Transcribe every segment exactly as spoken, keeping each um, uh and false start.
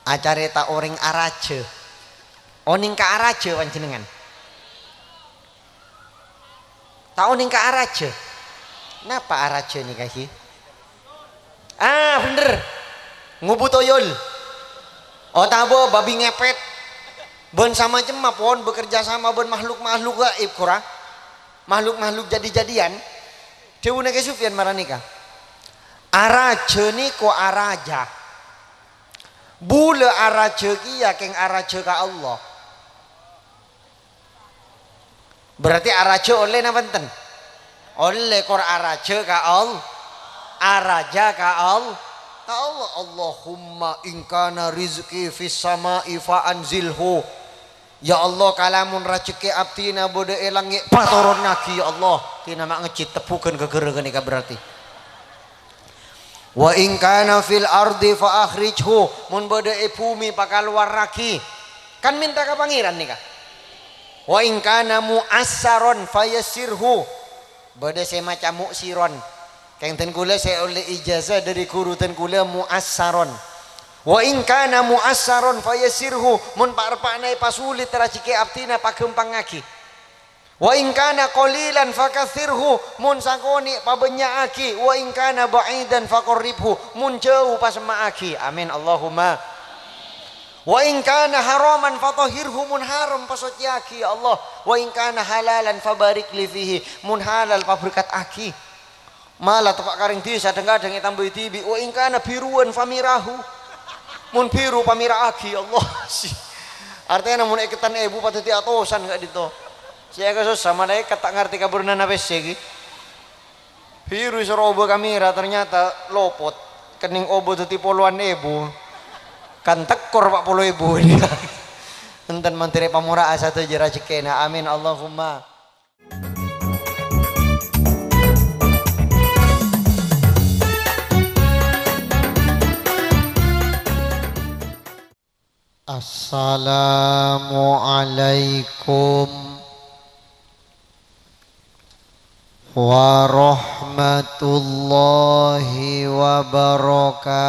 Acarèta orèng arajâ. Onèng ka arajâ panjhennengngan? Ta' onèng ka arajâ? Napa arajâ nèka, ghi? Ah, bhender. Ngobu toyol. Otabâ babi ngepet. Bân samacemma pon bekerja sama bân makhluk-makhluk gaib, kora? Makhluk-makhluk jadi-jadian. Dhâbuna Kè Sufyan mara nèka. Arajâ nèko araja. Bulâ arajâ kèya kèng arajâ ka Allah. Berarti arajâ ollè napa enten? Ollè, kor arajâ ka All-, araja ka All-, ka Allah. "Allahumma in kana rizqi fis sama'i fa anzilhu." Ya Allah, kalamon rajekkè abdhina bâdâ è langngè', patoronnaghi, ya Allah. Dina ma' ngejjhit tebbhughân ghâghârâ ghânèka berarti. "Wa in kana fil ardi fa akhrijhu," mon bâdâ è bhumè, pakalowarraghi. Kan mènta ka Pangèran nèka. "Wa in kana mu'assaron fa yassirhu," bâdâ sè maca mu'siron. Kèng dân kulâ sè ollè ijazah dâri ghuru dân kulâ mu'assaron. "Wa in kana mu'assaron fa yassirhu," mon pa'-, eppa'na èpasulit rajekkè abdhina, paghâmpangngaghi. "Wa in kana qalilan fakatsirhu," mon sakonè' pabânnya'aghi. "Wa in kana ba'idan faqarribhu," mon jhâu pasemma'aghi. Amin, Allahumma. "Wa in kana haraman fatahhirhu," mon haram pasocèyaghi, ya Allah. "Wa in kana halalan fabarik li fihi," mon halal paberkataghi. Mala teppa' ka rèng dhisa dhâng-kadhâng ètambâi dhibi', "Wa in kana biruan famirahu." Mon biru pamira'aghi, ya Allah. Artèna mon èkettan èbu padâddhi atosan ka'dinto. Sè èkasossa malaèkat ta' ngartè kabhârâna pèssè ghi. Biru èsoro obâ kamera, ternyata lopot. Kennèng obâ dhâddhi polowan èbu. Kan tèkor pa' polo èbu. Enten mandhâr èpamora'a sadhâjâ rajekkèna. Amin, Allahumma. Assalamualaikum warahmatullahi wabarakatuh.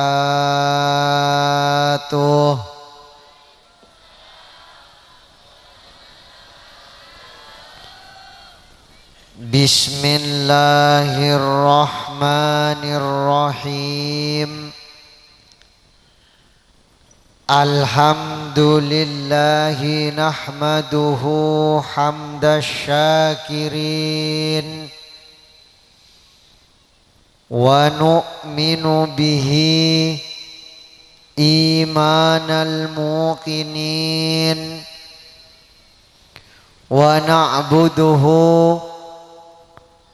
Bismillahirrahmanirrahim. Alhamdulillahi nahmaduhu hamdasy syakirin. Wa nu'minu bihi imanal muqinin. Wa na'buduhu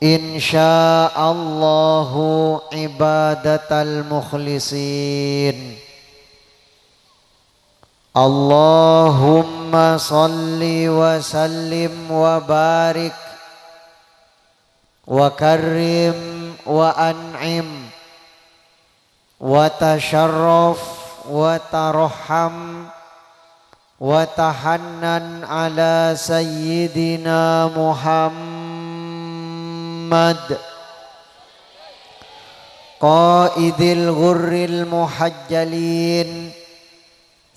insya'allahu ibadatal mukhlisin. Allahumma shalli wa sallim wa barik wa karrim wa an'im wa tasyarraf wa tarham wa tahannan ala sayyidina Muhammad qaidil ghurril muhajjalin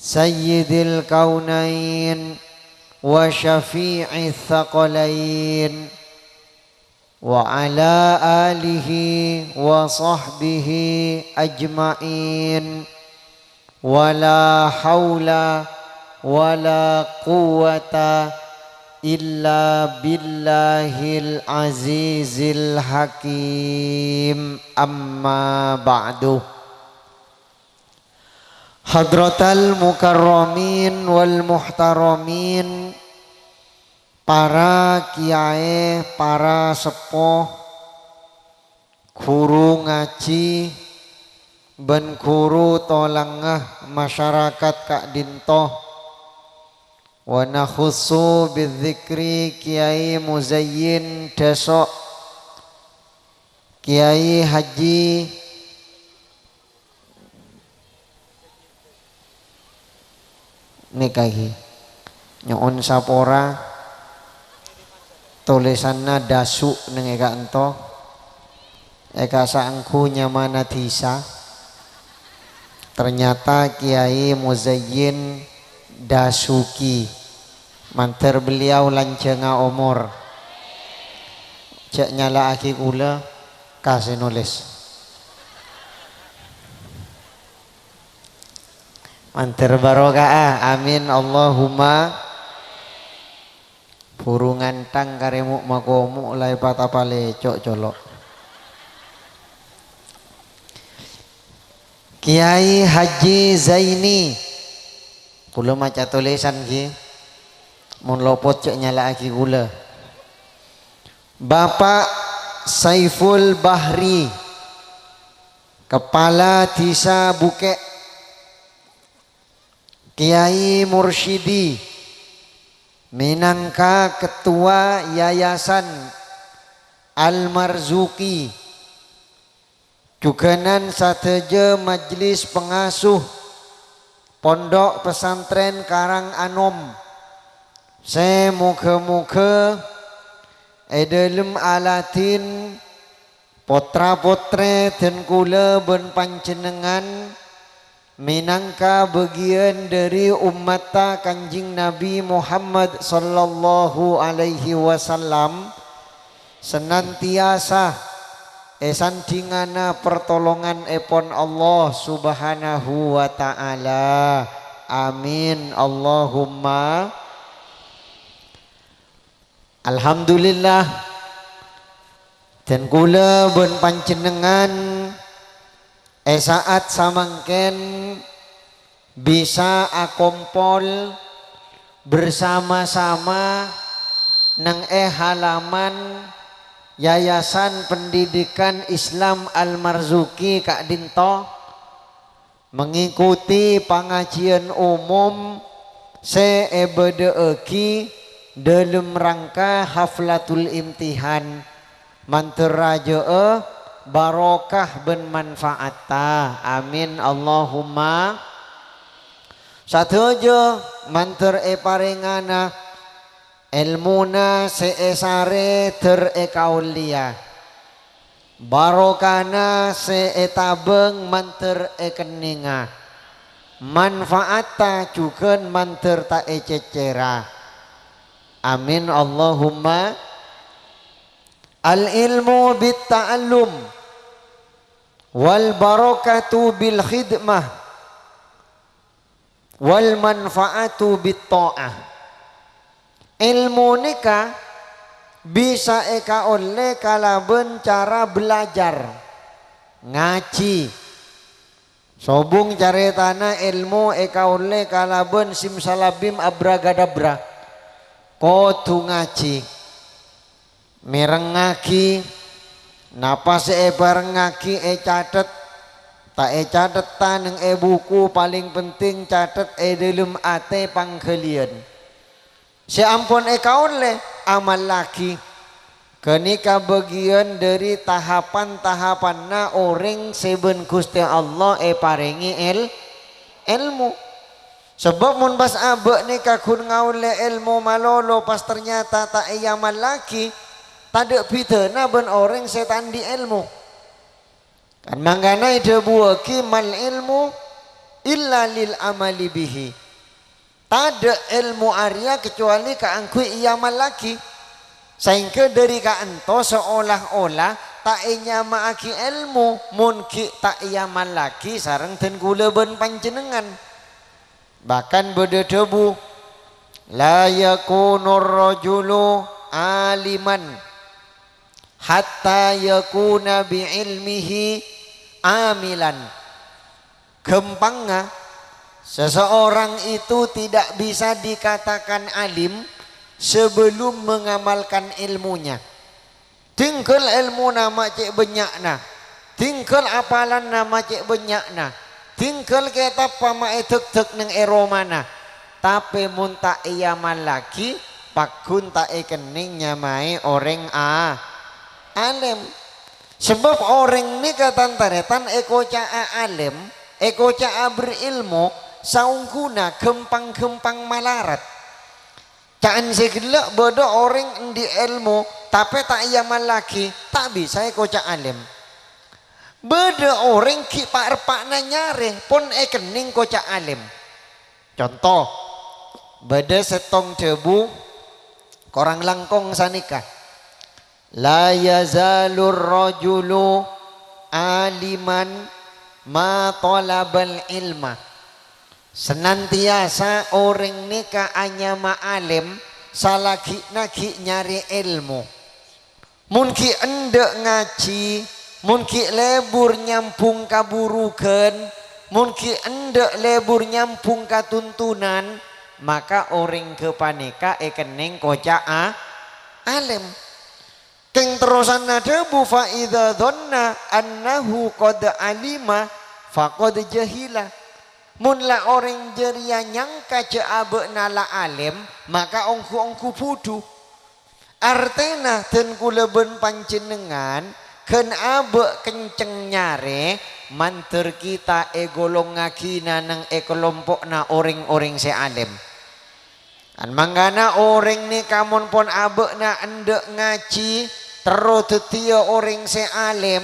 sayyidil kaunain wa syafi'its tsaqalain wa ala alihi wa sahbihi ajma'in. Wa la haula wa la quwwata illa billahil azizil hakim. Amma ba'du. Hadratal mukarramin wal muhtaramin, para kiyaè, para seppo, ghuru ngajhi, bân ghuru tolangnga masyarakat ka'dinto. Wa nakhussu bidzikri Kiai Muzayyin Daso', Kiai Haji Nèka ghi. Nyo'on sapora, tolèsanna Dasu' neng è ka'ento, è ka'saenggu nyamana dhisa. Ternyata Kiai Muzayyin Dasuki, mandhâr beliau lanjhângnga omor. Jhâ' nyala'aghi kaulâ, ka sè nolès. Mandhâr barokah, amin, Allahumma. Buru ngantang karè mo'-mako' la èpatapa lèco' colo'. Kiai Haji Zaini. Kaulâ maca tolèsan, ghi. Mon lopot, jhâ' nyala'aghi kaulâ. Bapak Saiful Bahri, Kepala Dhisa Bukè'. Kiai Mursyidi, mènangka Ketua Yayasan Al-Marzuki, jhughânan sadhâjâ Majlis Pengasuh Pondok Pesantren Karang Anom, sè mogâ-mogâ è dhâlem aladhin potra-potrè dân kaulâ bân panjhennengngan mènangka bâgiyân dhâri ommatta Kanjeng Nabi Muhammad sallallahu alaihi wasallam, sanantiyasa è sandhinganna partolonganèpon Allah Subhanahu wa Ta'ala. Amin, Allahumma. Alhamdulillah, dân kaulâ bân panjhennengngan è sa'at samangkèn bisa akompol bersama-sama neng è halaman Yayasan Pendidikan Islam Al-Marzuki ka'dinto. Mengikuti pangajiyân omom sè èbâdâ'aghi dhâlem rangka haflatul imtihan, mandhâr rajâ'â barokah bân manfaatta. Amin, Allahumma. Sadhâjâ mandhâr èparèngana èlmona sè èsarè dhâr èkaollèya. Barokana sè ètabâng mandhâr èkennènga, manfaatta jhughân mandhâr ta' ècècèra. Amin, Allahumma. Al-ilmu bit-ta'allum, wal barakatu bil khidmah, wal manfaatu bit-tha'ah. Èlmo nèka bisa èkaollè kalabân cara belajar, ngajhi. Sobung carètana èlmo èkaollè kalabân simsalabim abragadabra. Kodhu ngajhi. Mèrengngaghi napa sè èparengngaghi ècatet, ta' ècatet taneng è buku, palèng penting catet è dhâlem atè pangghâliyân. Sè ampon èkaollè, amallaghi. Ghânèka bâgiyân dhâri tahapan-tahapanna orèng sè bân Ghustè Allah èparèngè èl-, èlmo. Sabâb mon pas abâ' nèka ghun ngaollè èlmo malolo, pas ternyata ta' èamallaghi, tadâ' bhidhâna bân orèng sè ta' andi' èlmo. Kan mangkana èdhâbuwâghi, "Mal ilmu illa lil amali bihi." Tadâ' èlmo arèya kacobâli kaangghuy èamallaghi. Saèngghâ dhâri ka'ènto saola-ola ta' ènyama'aghi èlmo mon ghi' ta' èamallaghi sareng dân kaulâ bân panjhennengngan. Bahkan bâdâ dhâbu, "La yakunur rajulu aliman hatta yakuna bi ilmihi amilan." Ghâmpangnga, seseorang itu tidak bisa dikatakan alim sebelum mengamalkan ilmunya. Dhingghâl èlmona ma' cè' bânnya'na, dhingghâl apalanna ma' cè' bânnya'na, dhingghâl kètabbhâ ma' èdhâkdhâk neng è romana, tapè mon ta' èamallaghi, pagghun ta' èkennèng nyamaè orèng a-, alèm. Sabâb orèng nèka, tan-tarètan, èkoca'a alèm, èkoca'a berilmu, saongghuna ghâmpang-ghâmpang malarat. Ca'na sè ghellâ' bâdâ orèng andi' èlmo, tapè ta' èamallaghi, ta' bisa èkoca' alèm. Bâdâ orèng ghi' pa'-reppa'na nyarè, pon èkennèng koca' alèm. Conto, bâdâ sèttong dhâbu korang langkong sanèka, "La yazalur rajulu aliman ma talabal ilma." Senantiasa orèng nèka anyama alèm, salaghi' naghi' nyarè èlmo. Mon ghi' endâ' ngajhi, mon ghi' lebur nyambhung ka burughân, mon ghi' endâ' lebur nyambhung ka tuntunan, maka orèng ghâpanèka èkennèng koca' a-, alèm. Kèng terrosanna dhâbu, "Fa idza dzanna annahu qad alima faqad jahila." Mon la orèng jârèya nyangka jâ' abâ'na la alèm, maka ongghu-ongghu budhu. Artèna, dân kaulâ bân panjhennengngan ghân abâ' kencèng nyarè, mandhâr kita ègolongngaghinah neng è kalompo'na orèng-orèng sè alèm. Kan mangkana orèng nèka mon pon abâ'na endâ' ngajhi, terro dhâddhiyâ orèng sè alèm,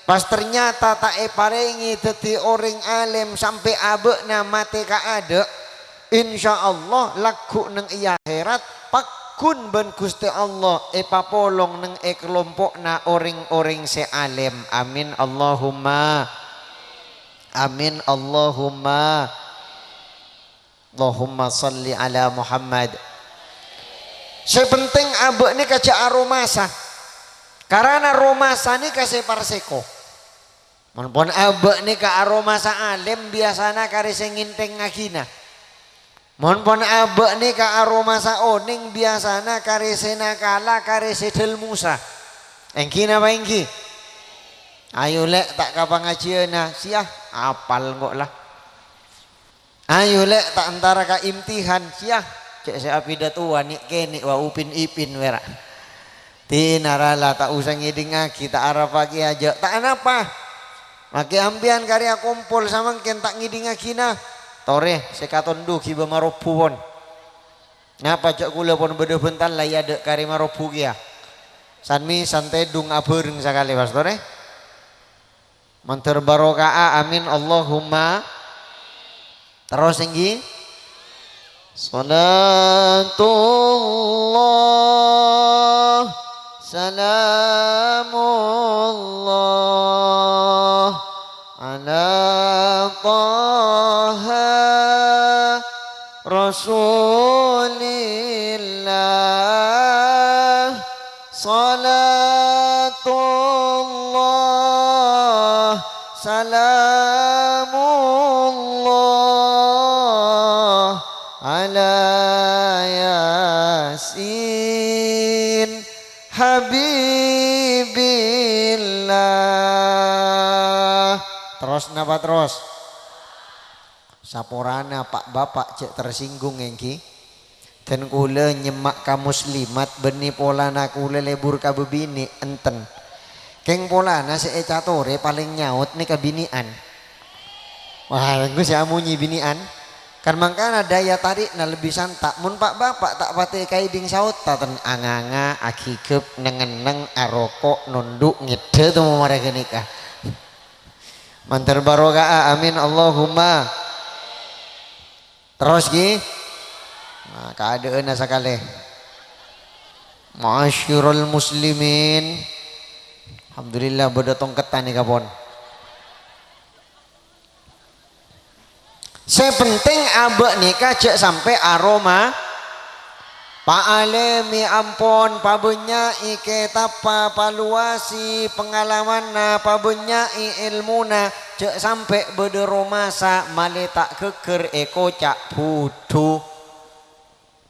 pas ternyata ta' èparèngè dhâddhi orèng alèm sampè' abâ'na matè kaadâ', insyaallah lagghu' neng è akhèrat paggun bân Ghustè Allah èpapolong neng è kalompo'na orèng-orèng sè alèm. Amin, Allahumma. Amin, Allahumma. Allahumma shalli ala Muhammad. Sè pentèng abâ' nèka jâ' aromasa. Karana romasa nèka sè parsèko. Mon pon abâ' nèka aromasa alèm, biyasana karè sè ngènthèngngaghinah. Mon pon abâ' nèka aromasa onèng, biyasana karè sè nakala, karè sè dâlmosa. Èngghi napa èngghi? Ayo, Lè', ta' ka pangajiyânna, siyah, apal engko' la. Ayo, Lè', ta' entara ka imtihan, siyah, cè' sè apidatowa nè'-kènè' wa upin-ipin wèra. Dinarala ta' usa ngèdingngaghi, ta' arapaghiyâ jâ', ta' anapa. Makè ampèyan karè akompol samangkèn ta' ngèdingngaghinah. Torè sè katondu ghibâ marobbu pon. Napa jâ' kaulâ pon bâdâ bhântal la è adâ' karè marobbu kèya. San-mèsan tèdung abhâreng sakalè, Pastor, è? Mandhâr baroka'a, amin, Allahumma. Terros èngghi. Salatullah, salamullah, ala Taha Rasulillah. Salatullah, salamullah, ala Yasin Habibillah. Terros napa terros? Saporana pa'-bapa' jâ' tersinggung èngghi. Dân kaulâ nyemma' ka muslimat bânnè polana kaulâ lebur ka bâbinè', enten. Kèng polana sè ècatorè palèng nyaot nèka binè'an. Wah, èngghu sè amonyè binè'an. Kan mangkana daya tarikna lebbi santa'. Mon pa'-bapa' ta' patè kaèding saotta, ten anganga, aghigep, neng-enneng, aroko', nondhu', ngèddhâ, to momara ghânèka. Mandhâr baroka'a, amin, Allahumma. Terros, ghi. Nah, kaadâ'ânna sakalè. Ma'asyiral muslimin. Alhamdulillah, bâdâ tongkeddhân nèka pon. Sè pentèng abâ' nèka jâ' sampè' aroma. Pa'alèmè ampon, pabânnya'è kètabbhâ, palowasè pangalamanna, pabânnya'è èlmona, jâ' sampè' bâdâ romasa malè ta' ghâgghâr èkoca' budhu.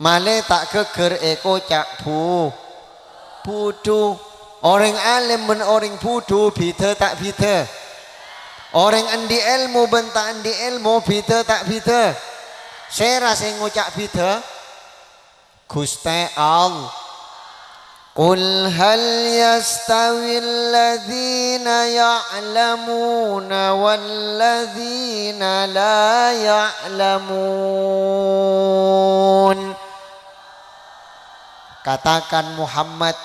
Malè ta' ghâgghâr èkoca' bu-, budhu. Orèng alèm bân orèng budhu bhidhâ ta' bhidhâ? Orèng andi' èlmo bân ta' andi' èlmo bhidhâ ta' bhidhâ? Sèra sè ngoca' bhidhâ? Ghustè All-, "Qul hal yastawil ladzina ya'lamuna wal ladzina la ya'lamun?" Katakan, Muhammad,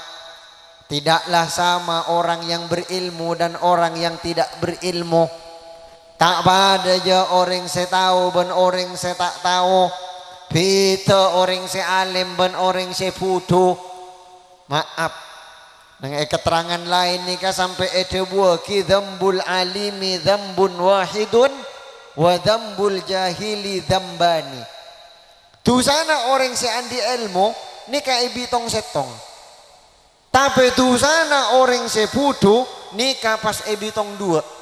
Tidaklah sama orang yang berilmu dan orang yang tidak berilmu. Ta' padâ jâ orèng sè tao bân orèng sè ta' tao. Bhidhâ orèng sè alèm bân orèng sè bhudhu. Maaf. Neng è keterangan laèn nèka sampè' èdhâbuwâghi, "Dzambul alimi dzambun wahidun, wa dzambul jahili dzambani." Dusana orèng sè andi' èlmo nèka èbitong sèttong. Tapè dusana orèng sè bhudhu nèka pas èbitong duwâ'.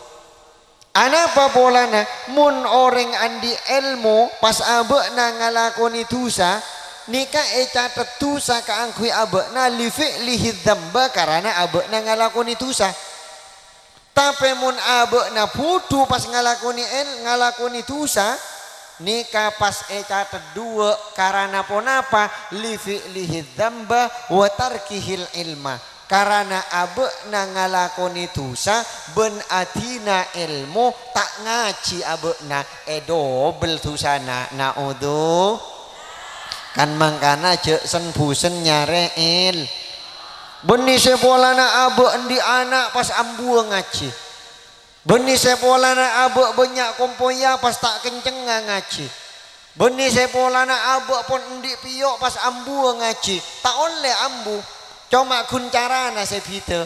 Anapa polana? Mon orèng andi' èlmo pas abâ'na ngalakonè dusa, nèka ècatet dusa kaangghuy abâ'na, li fi'lihi dzamba, karana abâ'na ngalakonè dusa. Tapè mon abâ'na bhudhu pas ngalakonè èl-, ngalakonè dusa, nèka pas ècatet duwâ', karana ponapa? Li fi'lihi dzamba wa tarkihil ilma. Karana abâ'na ngalakonè dusa bân adina èlmo, ta' ngajhi abâ'na, èdobel dusana. Na'udzu-, kan mangkana jâ' sen-bhusen nyarè èl-, bânnè sè polana abâ' andi' ana' pas ambuwâ ngajhi. Bânnè sè polana abâ' bânnya' kompoyya pas ta' kencengnga ngajhi. Bânnè sè polana abâ' pon andi' pèyo' pas ambuwâ ngajhi. Ta' ollè ambu. Coma ghun carana sè bhidhâ.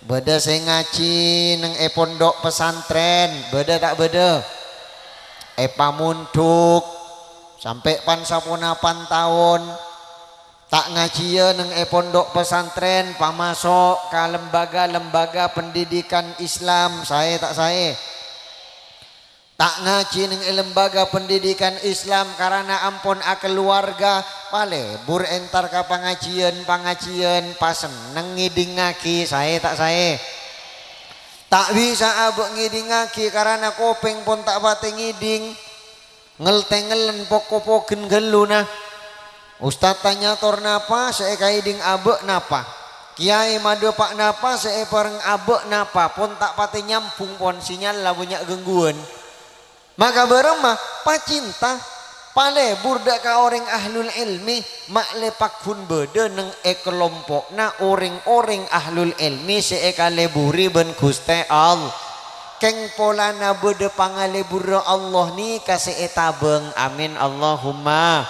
Bâdâ sè ngajhi neng è pondhuk pesantren, bâdâ ta' bâdâ? Èpamondhuk sampè' pan-saponapan taon. Ta' ngajhiyâ neng è pondhuk pesantren, pamaso' ka lembaga-lembaga pendidikan Islam, saè ta' saè? Ta' ngajhi neng è lembaga pendidikan Islam karana ampon akaluwarga, palebur entar ka pangajhiyân-pangajhiyân, pasenneng ngèdingngaghi, saè ta' saè? Ta' bisa abâ' ngèdingngaghi karana kopèng pon ta' patè ngèding. Ngel-tengellen poko-pogen ghâlluna. Ustadz tanya tor napa sè èkaèding abâ' napa? Kèyaè madhâpa' napa sè èpareng abâ' napa? Pon ta' patè nyambhung pon, sinyalla bânnya' gangguwân. Maka bârâmma? Pacinta, palebur dâ' ka orèng ahlul ilmi, ma'lè pagghun bâdâ neng è kalompo'na orèng-orèng ahlul ilmi sè èkaleburi bân Ghustè Allah. Kèng polana bâdâ pangaleburrâ Allah nèka sè ètabâng. Amin, Allahumma.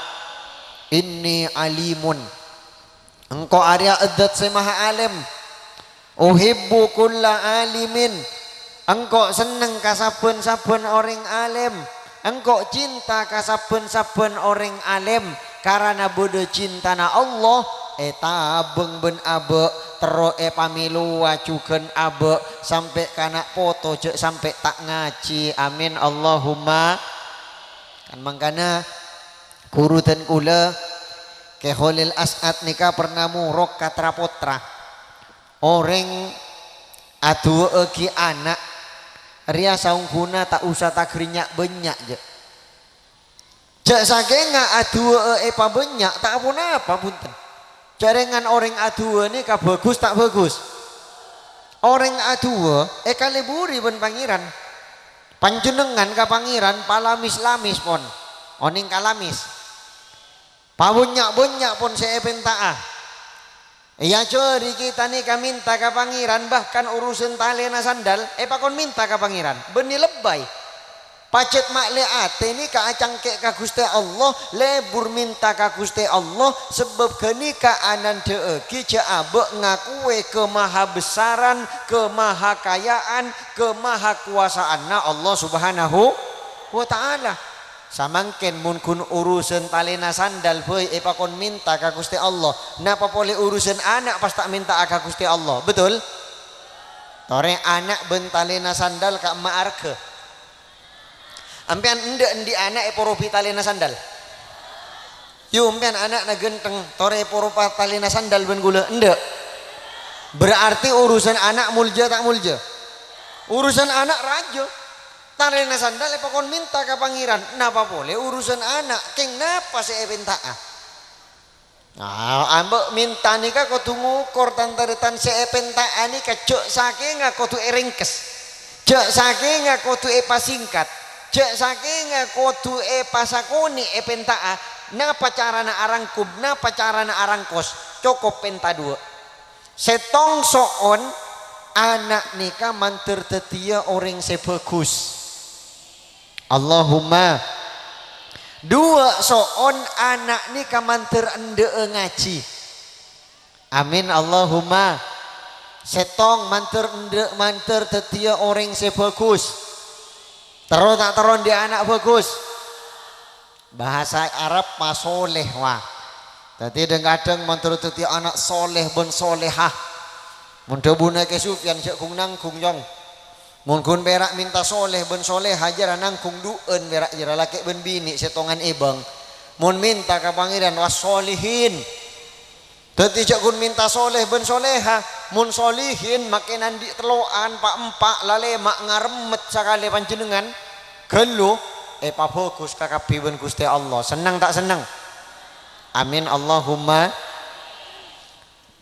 Inni alimun. Engko' arèya Dzat sè Maha Alèm. Uhibbu kulla alimin. Engko' senneng ka sabbhân-sabbhân orèng alèm. Engko' cinta ka sabbhân-sabbhân orèng alèm. Karana bâdâ cintana Allah, ètabâng bân abâ', terro èpamèlowa jhughân abâ', sampè' kana' poto jâ' sampè' ta' ngajhi. Amin, Allahumma. Kan mangkana, ghuru dân kaulâ, Kè Kholil As'ad nèka pernah morok ka tra-pottra. Orèng aduwâ'âghi ana' rèya saongghuna ta' osa taghârâ nya'-bânnya', jâ'. Jâ' sakènga aduwâ'â èpabânnya', ta' ponapa, bhunten. Jhârengan orèng aduwâ nèka bhâghus ta' bhâghus? Orèng aduwâ èkaleburi bân Pangèran. Panjhennengngan ka Pangèran palamis-lamis pon. Onèng kalamis. Pabânnya'-bânnya' pon sè èpènta'a. Èajhâri kita nèka mènta ka Pangèran, bahkan urusan talèna sandal èpakon mènta ka Pangèran. Bânnè lebbay. Pajhât ma'lè atè nèka acangkè' ka Ghustè Allah, lebur mènta ka Ghustè Allah, sabâb ghânèka anandhâ'âghi jâ' abâ' ngakowè kamahabessaran, kamahakaya'an, kamahakowasaanna Allah Subhanahu wa Ta'ala. Samangkèn mon ghun urusan talèna sandal bhâi èpakon mènta ka Ghustè Allah, napa polè urusan ana' pas ta' mènta'a ka Ghustè Allah, betul? Torè ana' bân talèna sandal ka'emma arghâ. Empèyan endâ' andi' ana' èporobhi talèna sandal? Yu, empèyan ana'na ghântheng, torè èporoba talèna sandal bân ghulâ? Endâ'. Berarti urusan ana' molja ta' molja? Urusan ana' rajâ. Talèna sandal èpakon mènta ka Pangèran, napa polè urusan ana', kèng napa sè èpènta'a? Ah, abâ' mènta nèka kodhu ngokor, tan-tarètan, sè èpènta'a nèka jâ' sakènga kodhu èrèngkes, jâ' sakènga kodhu èpasingkat, jâ' sakènga kodhu èpasakonè' èpènta'a. Napa carana arangkum, napa carana arangkos? Cokop pènta duwâ'. Sèttong so'on ana' nèka mandhâr dhâddhiyâ orèng sè bhâghus. Allahumma. Duwâ' so'on ana' nèka mandhâr endâ'â ngajhi. Amin, Allahumma. Sèttong mandhâr endâ', mandhâr dhâddhiyâ orèng sè bhâghus. Terro ta' terro andi' ana' bhâghus? Bhâsa Arab pa soleh, wa. Dhâddhi, dhâng-kadhâng mandhâr dhâddhiyâ ana' soleh bân solehah. Mon dhâbuna Kè Sufyan, jhâ' ghung-nangghung, Cong. Mon ghun pèra' mènta soleh bân solehah, jârèya nangghung du'ân pèra' jârèya lakè' bân binè' sèttongan èbâng. Mon mènta ka Pangèran, was-solihin. Dhâddhi, jhâ' ghun mènta soleh bân solehah. Mon solihin, makè andi' tello'an, pa'-empa', la lèma' ngaremmet sakalè panjhennengngan. Ghâllu, èpabhâghus kakabbhi bân Ghustè Allah. Senneng ta' senneng? Amin, Allahumma.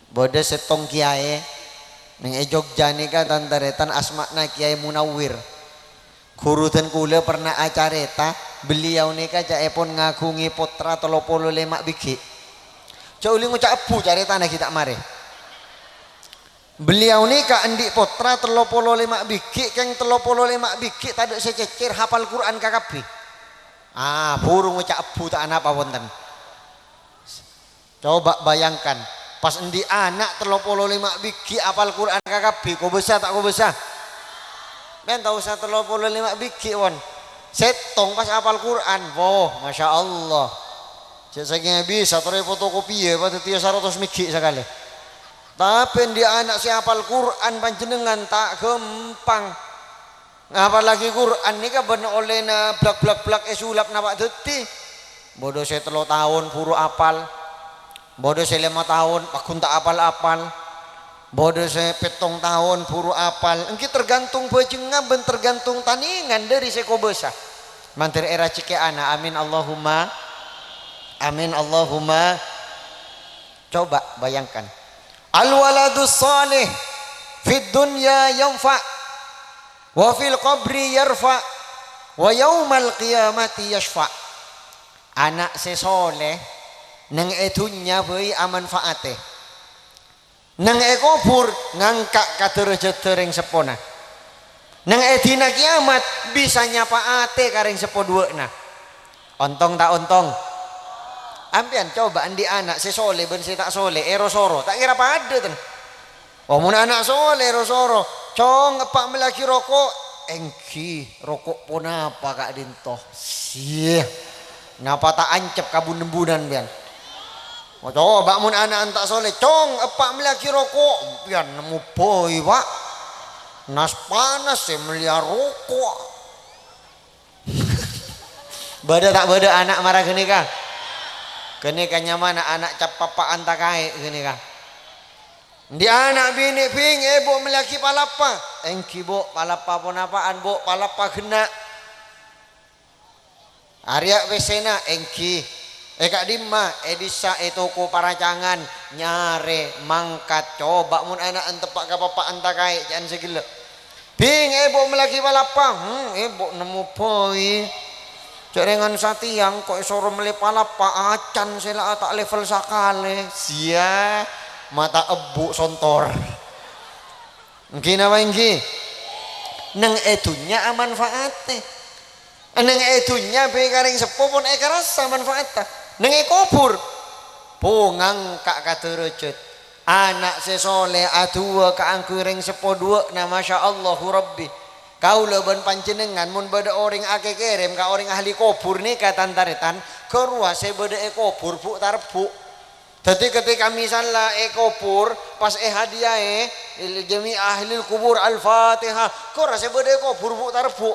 Bâdâ sèttong kèyaè neng è Jogja nèka, tan-tarètan, asmana Kèyaè Munawwir. Ghuru dân kaulâ pernah acarèta, beliau nèka ca'èpon ngaghungè pottra tello polo lèma' bighi'. Jhâ' ollè ngoca' ebbhu carètana ghi' ta' marè. Beliau nèka andi' pottra tello polo lèma' bighi', kèng tello polo lèma' bighi' tadâ' sè cècèr, hafal Qur'an kakabbhi. Ah, buru ngoca' ebbhu ta' anapa wonten. Coba bayangkan, pas andi' ana' tello polo lèma' bighi' apal Qur'an kakabbhi, kobâsa ta' kobâsa? Bân ta' osa tello polo lèma' bighi', pon. Sèttong pas apal Qur'an, woh, masya Allah. Jhâ' sakènga bisa, terro èfotokopiyâ, padâ tèya saratos mighi' sakalè. Tapè andi' ana' sè apal Qur'an panjhennengngan ta' ghâmpang. Ngapallaghi Qur'an nèka bân ollèna blak-blak-blak èsulap napa dhâddhi. Bâdâ sè tello taon buru apal. Bâdâ sè lèma taon pagghun ta' apal-apal. Bâdâ sè pèttong taon buru apal. Èngghi tergantung bhâjhengnga bân tergantung tanèngan dâri sè kobâsa. Mandhâr èrajhekkè'ana. Amin Allahumma. Amin Allahumma. Coba bayangkan. Al-waladus shalih fid dunya yanfa', wa fil qabri yarfa', wa yaumal qiyamati yasyfa'. Ana' sè shalèh neng è dhunnya bhâi amanfa'atè. Neng è kobhur ngangka' ka dârâjhâddhâ rèng seppona. Neng è dina kèyamat bisa nyapa'atè ka rèng seppo duwâ'na. Ontong ta' ontong? Ampèyan coba andi' ana' sè shalèh bân sè ta' shalèh, èro-soro, ta' kèra padâ, ten? Oh, mon ana' shalèh ro-soro, "Cong, eppa' mellèaghi roko'." "Èngghi, roko' ponapa ka'dinto?" Siyah, napa ta' ancep ka bun-embunan, pèyan? Oh, coba mon ana' anta' shalèh, "Cong, eppa' mellèaghi roko'." Pèyan nemmo bhâi, Pa'. Nas-panas sè mellèa roko'. Bâdâ ta' bâdâ ana' mara ghânèka? Ghânèka nyamana ana' cap-pappa'an takaè' ghânèka. Andi' ana' binè', "Bhing, è, Bu', mellèaghi palappa." "Èngghi, Bu', palappa ponapa'an, Bu'?" "Palappa ghenna'." "Arèya' pèssèna?" "Èngghi." "È ka'dimma?" "È dissa', è toko paracangan." Nyarè, mangkat. Coba mon ana' anteppa' ka pappa'an takaè', ca'an sè ghellâ'. "Bhing, è, Bu', mellèaghi palappa." "Hmm, è, Bu', nemmo bhâi. Cè' rèngan satèya engko' èsoro mellè palappa, acan sè la ta' level sakalè." Siyah, mata ebbu' sontor. Èngghi napa èngghi? Neng è dhunnya amanfa'atè. Neng è dhunnya bhâi ka rèng seppo pon èkarassa manfaatta. Neng è kobhur, pongangka' ka dârâjhât. Ana' sè shalèh adu'a kaangghuy rèng seppo duwâ'na, masya Allahu Rabbi. Kaulâ bân panjhennengngan mon bâdâ orèng akèkèrèm ka orèng ahli kobhur nèka, tan-tarètan, ghârowa sè bâdâ è kobhur bu' tarebbhu'. Dhâddhi, ketika misalla è kobhur, pas èhadiyaè li jami'i ahlil kubur Al-Fatihah, ghârowa sè bâdâ è kobhur bu' tarebbhu'.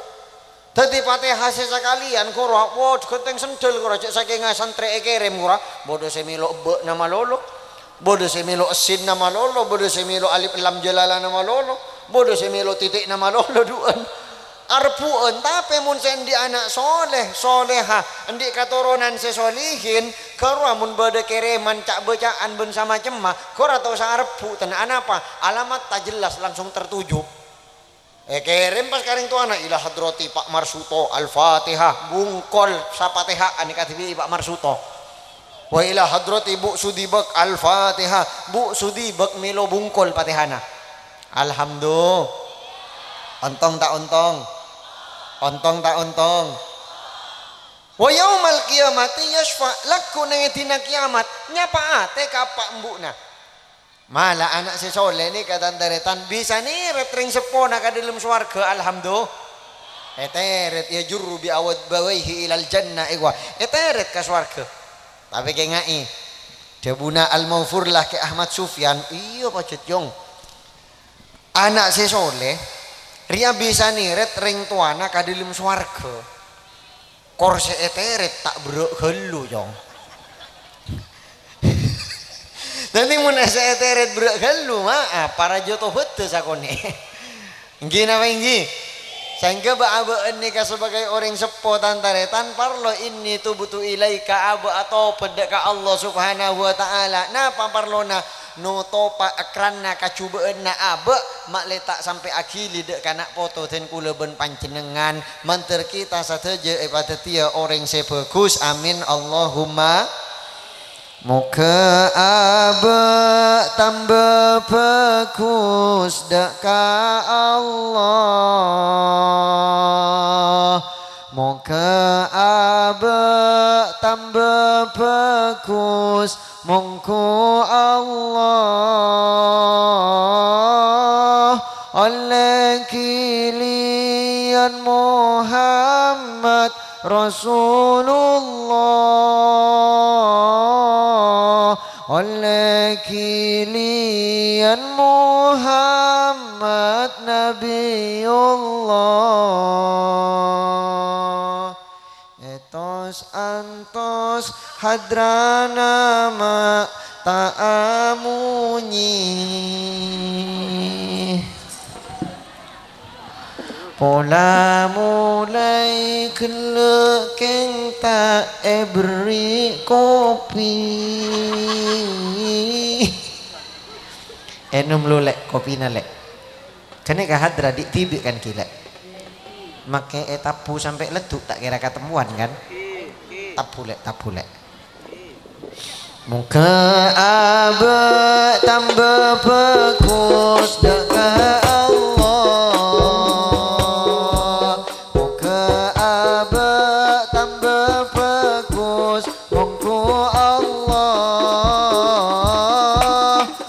Dhâddhi Fatihah sè sakalèyan ghârowa, wah, ghântèng sendal ghârowa, cè' sakènga santrè èkèrèm ghârowa. Bâdâ sè mèlo ebbâ'na malolo, bâdâ sè mèlo essinna malolo, bâdâ sè mèlo alif lam jalalana malolo, bâdâ sè mèlo titi'na malolo du'ân. Arebbhu'ân, tapè mon sè andi' ana' shalèh, shalèhah, andi' katoronan sè sholihin, ghârowa mon bâdâ kèrèman ca'-bâca'an bân samacemma, ghârowa ta' osa arebbhu', ten anapa? Alamatta jelas langsung tertuju. Èkèrèm pas ka rèng towana, "Ila hadrati Pak Marsuto, Al-Fatihah," bungkol sapatèha'an kadhibi' Pak Marsuto. Wa ila hadrati Bu Sudibek Al-Fatihah. Bu Sudibek mèlo bungkol Fatihana. Alhamdulillah. Ontong ta' ontong? Ontong ta' ontong? Wa yaumal qiyamati yasyfa', lagghu' neng è dina kiyamat, nyapa'atè ka eppa' embu'na. Mala ana' sè soleh nèka, tan-tarètan, bisa nèrèt rèng seppona ka dâlem sowarghâ, alhamdulillah. Ètèrèt, yajurru bi abawaihi ilal jannah, èwa, ètèrèt ka sowarghâ. Tapè kèngaè, dhâbuna Al-Maghfurlah Kè Ahmad Sufyan, iyâ pajhât, Yong. Ana' sè soleh rèya bisa nèrèt rèng towana ka dâlem sowarghâ. Kor sè ètèrèt ta' berrâ' ghâllu, Cong. Dhâddhi, mon sè ètèrèt berrâ' ghâllu, maaf, para jâ tobhâddhâ sakonè'. Èngghi napa èngghi? Saèngghâ bâ'-abâ'ân nèka sebagai orèng seppo, tan-tarètan, parlo inni tubtu ilaika, abâ' atobhât dâ' ka Allah Subhanahu wa Ta'ala. Napa parlona? Notopa èkranna kajhubâ'ânna abâ', ma'lè ta' sampè' aghili dâ' ka na' poto dân kaulâ bân panjhennengngan. Mandhâr kita sadhâjâ èpadhâddhiyâ orèng sè bhâghus. Amin, Allahumma. Moghâ abâ' tamba bhâghus dâ' ka Allah. Moghâ abâ' tamba bhâghus, mongghu Allah ollè ghiliyân Muhammad Rasulullah, ollè ghiliyân Muhammad Nabiyullah. Ètos antos hadrana ma' ta' amonye. Pola molaè ghellâ' kèng ta' èberri' kopi. Ènom lu, Lè', kopina, Lè'. Ghânèka hadra dhi'-dhibi' kan, Ghi, Lè'? Makkè ètabbu sampè' leddhu' ta' kèra katemmowan, kan? Tabbu, Lè', tabbu, Lè'. Moghâ abâ' tamba bhâghus dâ' ka Allah. Moghâ abâ' tamba bhâghus, mongghu Allah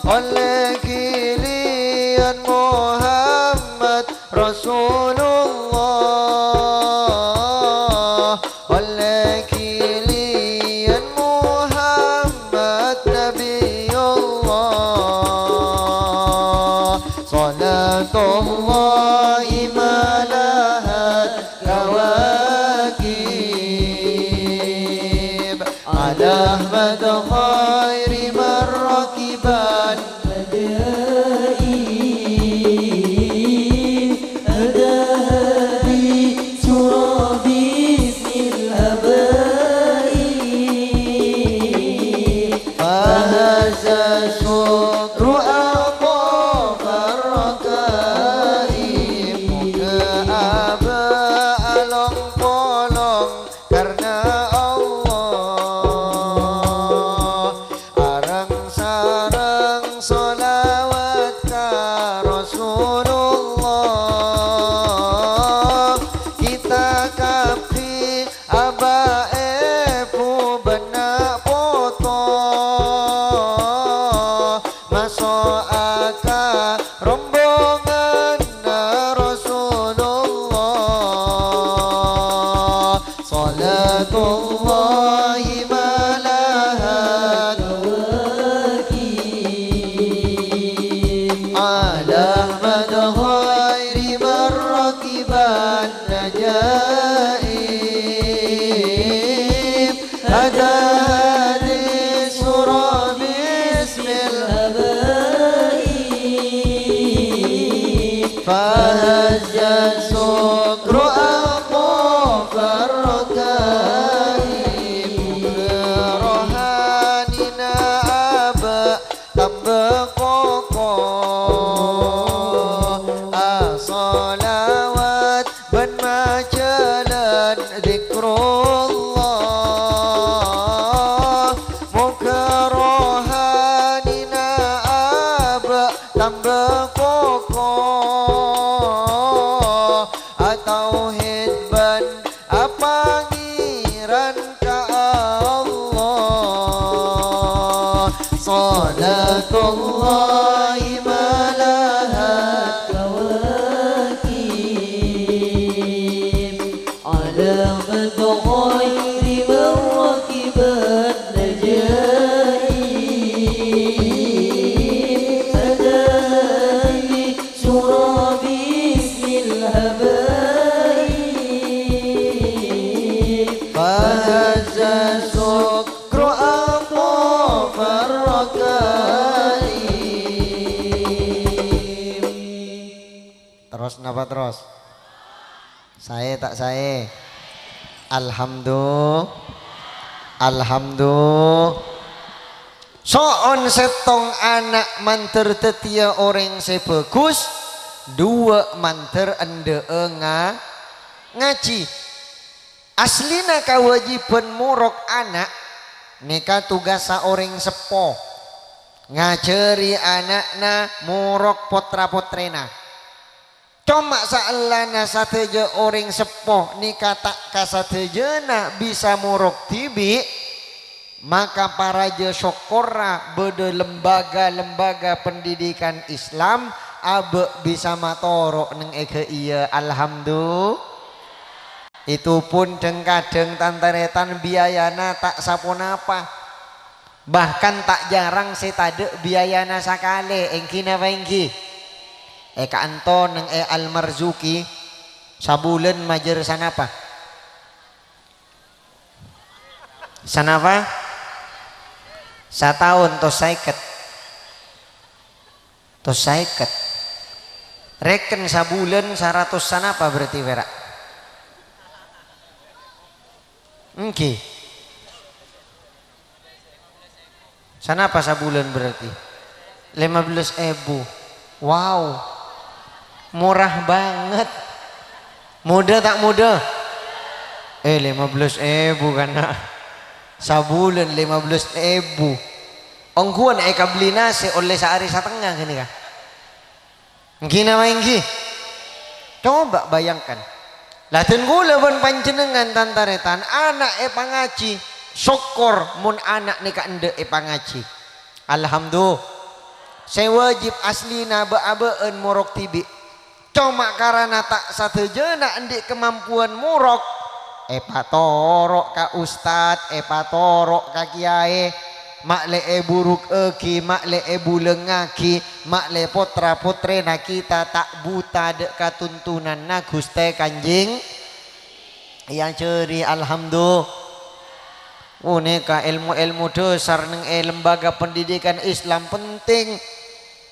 ollè ghiliyân Muhammad Rasulullah, ollè ghiliyân Muhammad Nabiyullah. Shalatullahi ma lahal kawakib, ala Ahmad khairi marraqiban. Adai, adai, sura bismil abai. Fahaza syukru aqwa farraqaib. Moghâ abâ' along-polong karna Allah. Salatullahi malaha kawakib, alamat khairi mawakiban najaib. Tadani sura bismil habaib. Fahazza sukru aqafar rakaib. Terros napa terros? Saè ta' saè? Alhamdu-, Alhamdu-, So'on sèttong ana' mandhâr dhâddhiyâ orèng sè bhâghus, duwâ' mandhâr endâ'â nga-, ngajhi. Aslina kawâjibhân morok ana' nèka tugassa orèng seppo, ngajhâri ana'na morok potra-potrèna. Coma saellana sadhâjâ orèng seppo nèka ta' kasadhâjâna bisa morok dhibi', maka parajâ sokkorra bâdâ lembaga-lembaga pendidikan Islam abâ' bisa matoro' neng è ghâ iyâ. Alhamdu-, Itu pun dhâng-kadhâng tan-tarètan biayana ta' saponapa. Bahkan ta' jhârâng sè tadâ' biayana sakalè, èngghi napa èngghi? È ka'anto neng è Al-Marzuki, sabulân majâr sanapa? Sanapa? Sataon tos saèket. Tos saèket. Rèken sabulân saratos sanapa berarti pèra'? Èngghi. Sanapa sabulân berarti? Lima belas èbu. Wow. Murah banget. Mudah ta' mudah? Eh, lima belas èbu kan, nak? Sabulân lima belas èbu. Ongghuwân èkabelli nasè' ollè saarè satengnga ghânèka. Èngghi napa èngghi? Coba bayangkan. La dhân kaulâ bân panjhennengngan tan-tarètan ana' èpangajhi, sokkor mon ana' nèka endâ' èpangajhi. Alhamdulillah. Sè wajib aslina bâ'-abâ'ân morok dhibi'. Coma karana ta' sadhâjâna andi' kamampowan morok, èpatoro' ka ustad, èpatoro' ka kiyaè, ma'lè èburukaghi, ma'lè èbulengngaghi, ma'lè potra-potrèna kita ta' buta dâ' katuntunanna Ghustè Kanjeng. Èajhâri, alhamdulillah. Ghânèka èlmo-èlmo dhâsar neng è lembaga pendidikan Islam penting.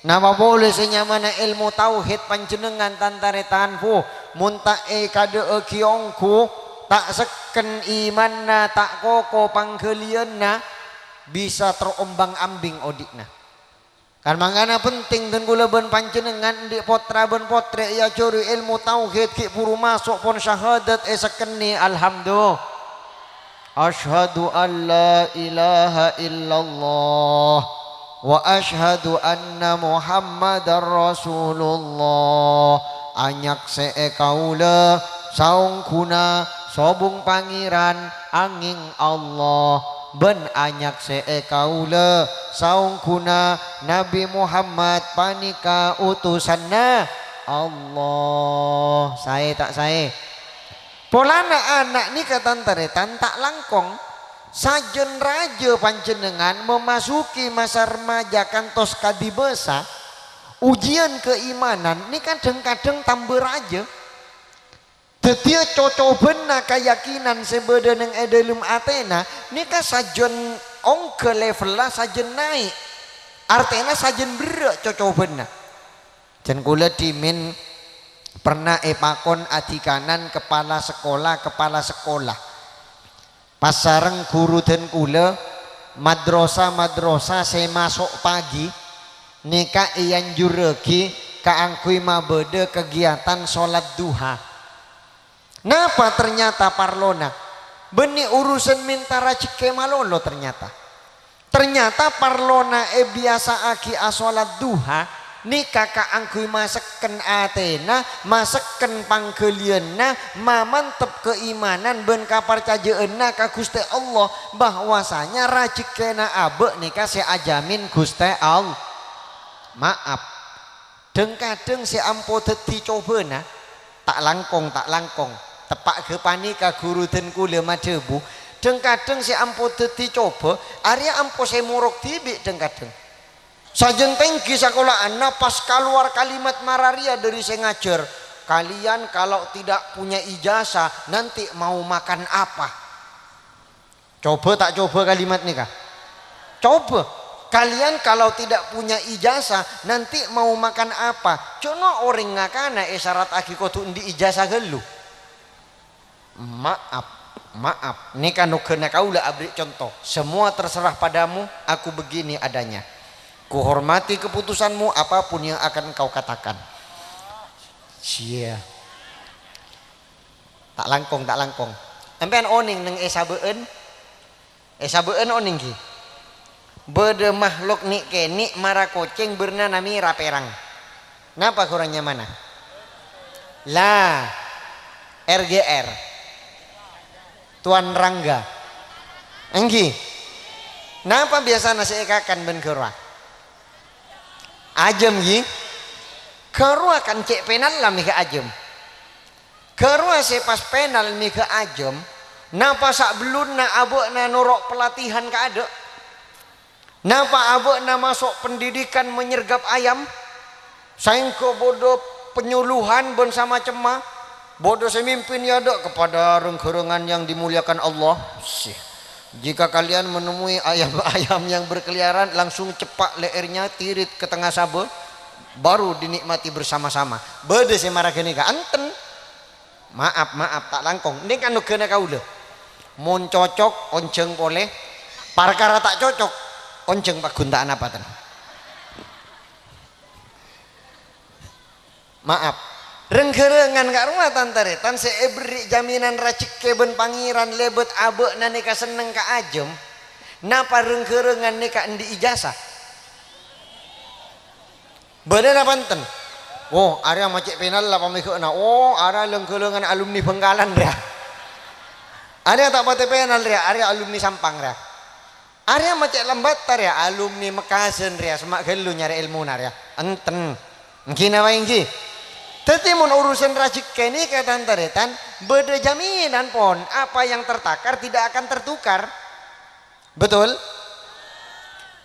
Napa polè sè nyamana èlmo tauhid panjhennengngan tan-tarètan, bu, mon ta' èkadâ'aghi ongghu, ta' sekken imanna, ta' koko pangghâliyânna, bisa terombang-ambing odi'na. Kan mangkana penting dhân kaulâ bân panjhennengngan andi' potra bân potrè èajhâri èlmo tauhid ghi' buru maso' pon syahadat èsekkennè, alhamdulillah. Asyhadu an la ilaha illallah wa asyhadu anna Muhammadar Rasulullah. Anyaksè'è kaulâ saongghuna sobung Pangèran angèng Allah, bân anyaksè'è kaulâ saongghuna Nabbhi Muhammad panèka utusanna Allah. Saè ta' saè? Polana ana' nèka tan-tarètan ta' langkong. Sajân rajâ panjhennengngan memasuki masa remaja kantos ka dibâsa, ujian keimanan nèka dhâng-kadhâng tamba rajâ. Dhâddhiyâ cocobânna kayakinan sè bâdâ neng è dâlem atèna nèka sajân ongghâ levella sajân naè'. Artèna sajân berrâ' cocobânna. Jhân kaulâ dhimèn perna èpakon adhikanan kepala sekolah-kepala sekolah. Pas sareng ghuru dhân kaulâ, madrasah-madrasah sè maso' pagi nèka èanjurraghi kaangghuy mabâdâ kegiatan sholat duha. Napa ternyata parlona? Bânnè urusan mènta rajhekkè malolo ternyata. Ternyata parlona èbiyasa'aghi asholat duha Nèka kaangghuy masekken atèna, masekken pangghâliyânna, mamantep kaimanan bân kaparcajâ'ânna ka Ghustè Allah, bahwasanya rajhekkèna abâ' nèka sè ajamin Ghustè Allah. Ma'ap. Dhâng-kadhâng sè ampo dhâddhi cobâna, ta' langkong, ta' langkong. Teppa' ghâpanèka ghuru dân kaulâ madhâbu, dhâng-kadhâng sè ampo dhâddhi cobâ, arèya ampo sè morok dhibi' dhâng-kadhâng. Sajân tèngghi sakola'anna pas kalowar kalimat mara rèya dhâri sè ngajhâr, "Kalian kalau tidak punya ijazah, nanti mau makan apa?" Cobâ ta' cobâ kalimat nèka? Cobâ. "Kalian kalau tidak punya ijazah, nanti mau makan apa?" Jhâ' no orèng ngakana èsarataghi kodhu andi' ijazah ghâllu. Ma'ap, ma'ap. Nèka nogghâna kaulâ aberri' conto. "Semua terserah padamu, aku begini adanya. Kuhormati keputusanmu, apapun yang akan engkau katakan." Sia. Ta' langkong, ta' langkong. Sampèyan onèng neng è sabâ'ân? È sabâ'ân onèng ghi? Bâdâ mahlok nè'-kènè' mara kocèng bârnana mèra pèrang. Napa ghurang nyamana? La, R G R. Tuan Rangga. Èngghi. Napa biyasana sè èkakan bân ghâruwa? Ajâm, ghi? Ghâruwa kan cè' pènalla mèghâ ajâm. Ghâruwa sè pas pènal mèghâ ajâm, napa sabellunna abâ'na noro' pelatihan kaadâ'? Napa abâ'na maso' pendidikan menyergap ayam? Saèngghâ bâdâ penyuluhan bân samacemma, bâdâ sè mimpin è adâ' kepada reng-ghârângan yang dimuliakan Allah. Sih. Jika kalian menemui ayam-ayam yang berkeliaran, langsung cepak lehernya, tirit ke tengah sabâ, baru dinikmati bersama-sama. Bâdâ sè mara ghânèka? Enten. Ma'ap, ma'ap, ta' langkong. Nèka nogghâna kaulâ. Mon cocok, onjhâng polè. Parkara ta' cocok, onjhâng paggun ta' anapa ten. Ma'ap. Reng-ghârângan ka'rowa tan-tarètan sè èberri' jaminan rajhekkè bân Pangèran lèbât abâ'na nèka senneng ka ajâm. Napa reng-ghârângan nèka andi' ijazah? Bâdâ napa enten? Oh, arèya ma' cè' pènalla pamèghâ'na. Oh, arèya leng-ghâlângan alumni Bangkalan rèya. Arèya ta' patè pènal rèya, arèya alumni Sampang rèya. Arèya ma' cè' Lambata rèya, alumni Mekkasân rèya, semma' ghâllu nyarè èlmona rèya. Enten. Èngghi napa èngghi? Dhâddhi mon urusan rajhekkè nèka tan-tarètan, bâdâ jaminan pon, apa yang tertakar tidak akan tertukar. Betul?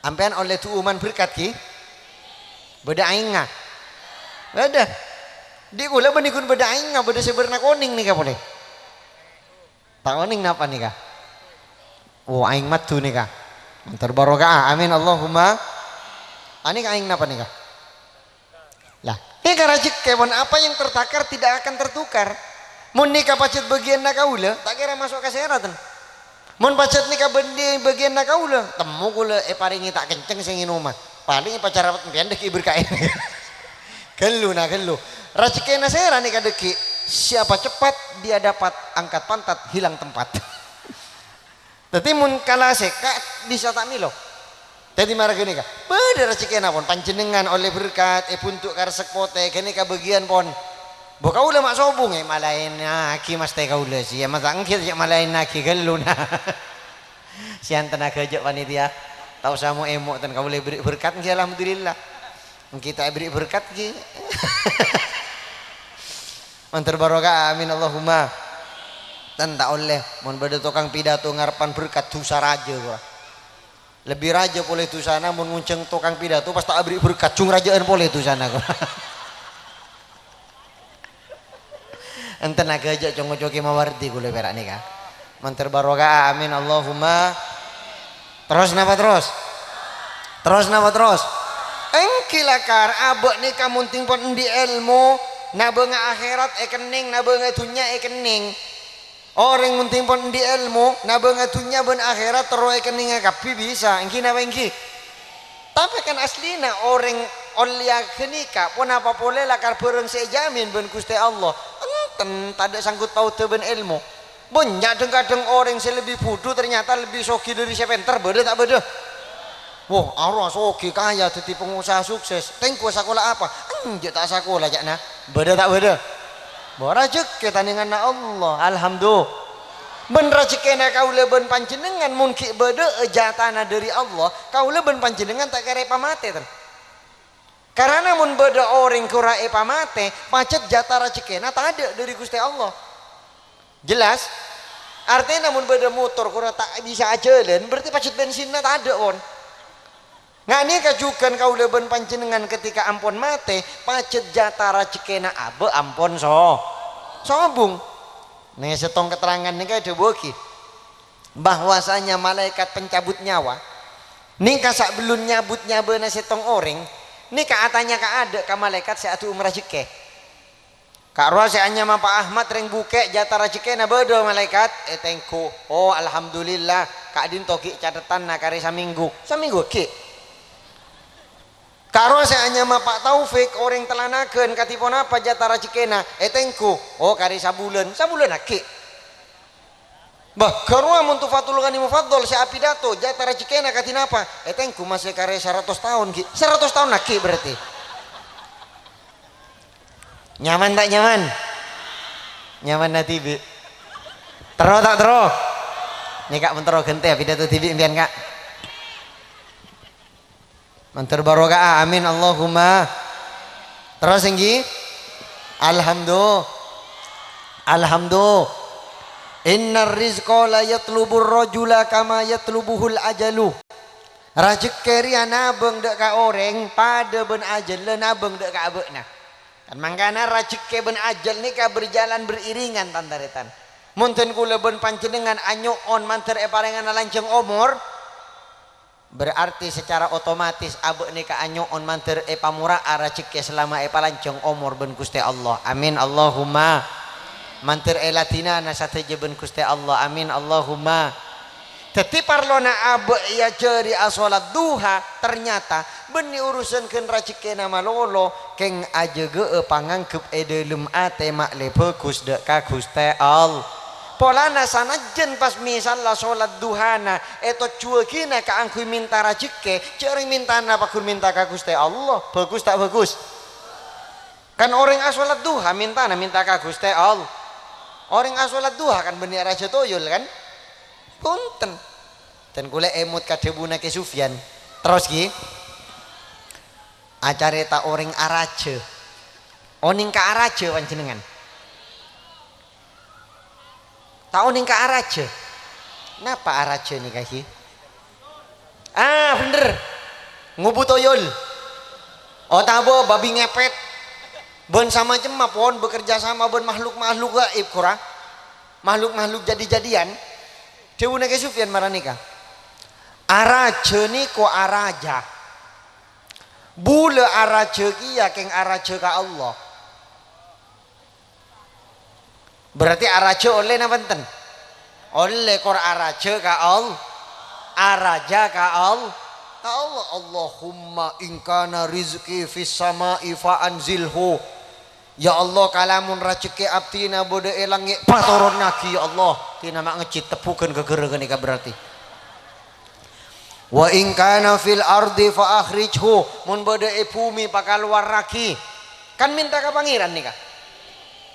Sampèyan ollè du'uman berkat ghi? Bâdâ aèngnga? Bâdâ. Dhi' kaulâ bânnè ghun bâdâ aèngnga, bâdâ sè bârna konèng nèka polè. Ta' onèng napa nèka? Oh, aèng madhu nèka. Montor barokah. Amin. Allahumma. Anèka aèng napa nèka? Lah, nèka rajhekkè, mon apa yang tertakar tidak akan tertukar. Mon nèka pajhât bâgiyânna kaulâ, ta' kèra maso' ka sèra ten. Mon pajhât nèka bânnè bâgiyânna kaulâ, temmo kaulâ èparèngè ta' kenceng sè ngènoma. Palèng èpacarawet sampèyan dâgghi' berka'è. Ghâllu, na, ghâllu. Rajhekkèna sèra nèka dâgghi'. Siapa cepat, dia dapat, angkat pantat, hilang tempat. Dhâddhi, mon kala sèka' bisa ta' mèlo. Dhâddhi, mara ghânèka, bâdâ rajhekkèna pon, panjhennengngan ollè berkat, èbhunto' ka resek potè, ghânèka bâgiyân pon. Bo kaulâ ma' sobung, èmalaènaghi mastè kaulâ, sè ma' ta' èngghi cè' malaènaghi ghâllu, na. Sè antenna ghâjâ' panitia, ta' osa mo'-èmo' ten kaulâ èberri' berkat, èngghi, alhamdulillah. Èngghi ta' èberri' berkat, ghi. Mandhâr barokah, amin, Allahumma. Ten ta' ollè, mon bâdâ tokang pidato ngarebbhâ berkat, dhusa rajâ, kora. Lebbi rajâ polè dhusana mon ngonjhâng tokang pidato pas ta' aberri' berkat, jhung rajâ'ân polè dhusana, kora. Enten aghâjâ' co-ngoco Kè Mawardi kaulâ pèra' nèka. Mandhâr barokah, amin, Allahumma. Terros napa terros? Terros napa terros? Èngghi lakar, abâ' nèka mon tèng pon andi' èlmo, nabângnga akhèrat èkennèng, nabângnga dhunnya èkennèng. Orèng mon tèng pon andi' èlmo, nabângnga dhunnya bân akhèrat terro èkennènga kabbhi bisa. Èngghi napa èngghi? Tapè kan aslina orèng ollèya ghânèka ponapa polè lakar bhârâng sè èjhâmin bân Ghustè Allah? Enten, tadâ' sanggut paodhâ bân èlmo. Bânnya' dhâng-kadhâng orèng sè lebbi budhu ternyata lebbi soghi dhâri sè pènter, bâdâ ta' bâdâ? Wah, arowa soghi, kaya, dhâddhi pangosaha sukses. Tèngghu sakola apa? Enjâ' ta' sakola, ca'na. Bâdâ ta' bâdâ? Bâ rajhekkè tanènganna Allah. Alhamdulillah. Bân rajhekkèna kaulâ bân panjhennengngan mon ghi' bâdâ'â jatana dâri Allah, kaulâ bân panjhennengngan ta' kèra èpamatè, ten. Karana mon bâdâ orèng ghurâ èpamatè, pajhât jata rajhekkèna tadâ' dâri Ghustè Allah. Jelas? Artèna mon bâdâ motor ghurâ ta' bisa ajhâlân, berarti pajhât bensinna tadâ', pon. Nga' nèka jhughân kaulâ bân panjhennengngan ketika ampon matè, pajhât jata rajhekkèna abâ' ampon so-, sobung. Nè, sèttong keterangan nèka èdhâbuwâghi bahwasanya malaèkat pencabut nyawa nèka sabellun nyabut nyabâna sèttong orèng, nèka atanya kaaḍâ' ka malaèkat sè aḍu'um rajhekkè. Ka'rowa sè anyama Pa' Ahmad rèng bukè' jata rajhekkèna bâdâ malaèkat, ètèngghu. Oh, alhamdulillah, ka'ḍinto ghi' cathetanna karè samènggu. Samènggu ghi'. Ka'rowa sè anyama Pa' Taufik orèng Tellanagan kadhi ponapa jata rajhekkèna, ètèngghu. Oh, karè sabulân. Sabulân ghi'. Bâh, ghârowa mon Tufatul Ghani Mufaddal sè apidato, jata rajhekkèna kadhi napa? Ètèngghu masè karè saratos taon, ghi. Saratos taon aghi' berarti. Nyaman ta' nyaman? Nyaman na dhibi'. Terro ta' terro? Nèka mon terro ghântè apidato dhibi' empèyan, Ka'. Mandhâr barokah, amin, Allahumma. Terros, èngghi? Alhamdu-, Alhamdu-, "Innar rizqa la yatlubur rajula kama yatlubuhul ajalu." Rajhekkè rèya nabâng ḍâ' ka orèng paḍâ bân ajhâlla nabâng ḍâ' ka abâ'na. Kan mangkana rajhekkè bân ajhâl nèka berjalan beriringan, tan-tarètan. Mon dhân kaulâ bân panjhennengngan anyo'on mandhâr èparèngana lanjhâng omor, Berarti secara otomatis abâ' nèka anyo'on mandhâr èpamora'a rajhekkè salama èpalanjhâng omor bân Ghustè Allah. Amin, Allahumma. Mandhâr èladhinana sadhâjâ bân Ghustè Allah. Amin, Allahumma. Dhâddhi, parlona abâ' èajhâri asholat duha, ternyata bânnè urusan ghân rajhekkèna malolo, kèng ajâgâ'â pangangghep è ḍâlem atè ma'lè bhâghus ḍâ' ka Ghustè Allah. Polana sanajjhân pas misalla sholat duhana ètojjhuwâghina kaangghuy mènta rajhekkè, jhâ' orèng mèntana pagghun mènta ka Ghustè Allah. Bhâghus ta' bhâghus? Kan orèng asholat duha mèntana mènta ka Ghustè Allah. Orèng asholat duha kan bânnè arajâ toyol, kan? Bhunten. Dhân kaulâ èmot ka dhâbuna Kè Sufyan. Terros, ghi. Acarèta orèng arajâ. Onèng ka arajâ panjhennengngan? Ta' onèng ka arajâ? Napa arajâ nèka, ghi? Ah, bhender. Ngobu toyol. Otabâ babi ngepet. Bân samacemma pon bekerja sama bân makhluk-makhluk gaib, ghuru. Makhluk-makhluk jadi-jadian. Dhâbuna Kè Sufyan mara nèka. Arajâ nèko arajâ. Bulâ arajâ kèya kèng arajâ ka Allah. Berarti arajâ ollè napa enten? Ollè, kor arajâ ka All-, arajâ ka All-, ka Allah. "Allahumma in kana rizqi fis sama'i fa anzilhu." Ya Allah, kalamon rajhekkè abdhina bâḍâ è langngè', patoronnaghi, ya Allah. Dhina ma' ngejjhit tebbhughân ghâghârâ ghânèka berarti. "Wa in kana fil ardi fa akhrijhu," mon bâḍâ è bhumè, pakalowarraghi. Kan mènta ka Pangèran nèka.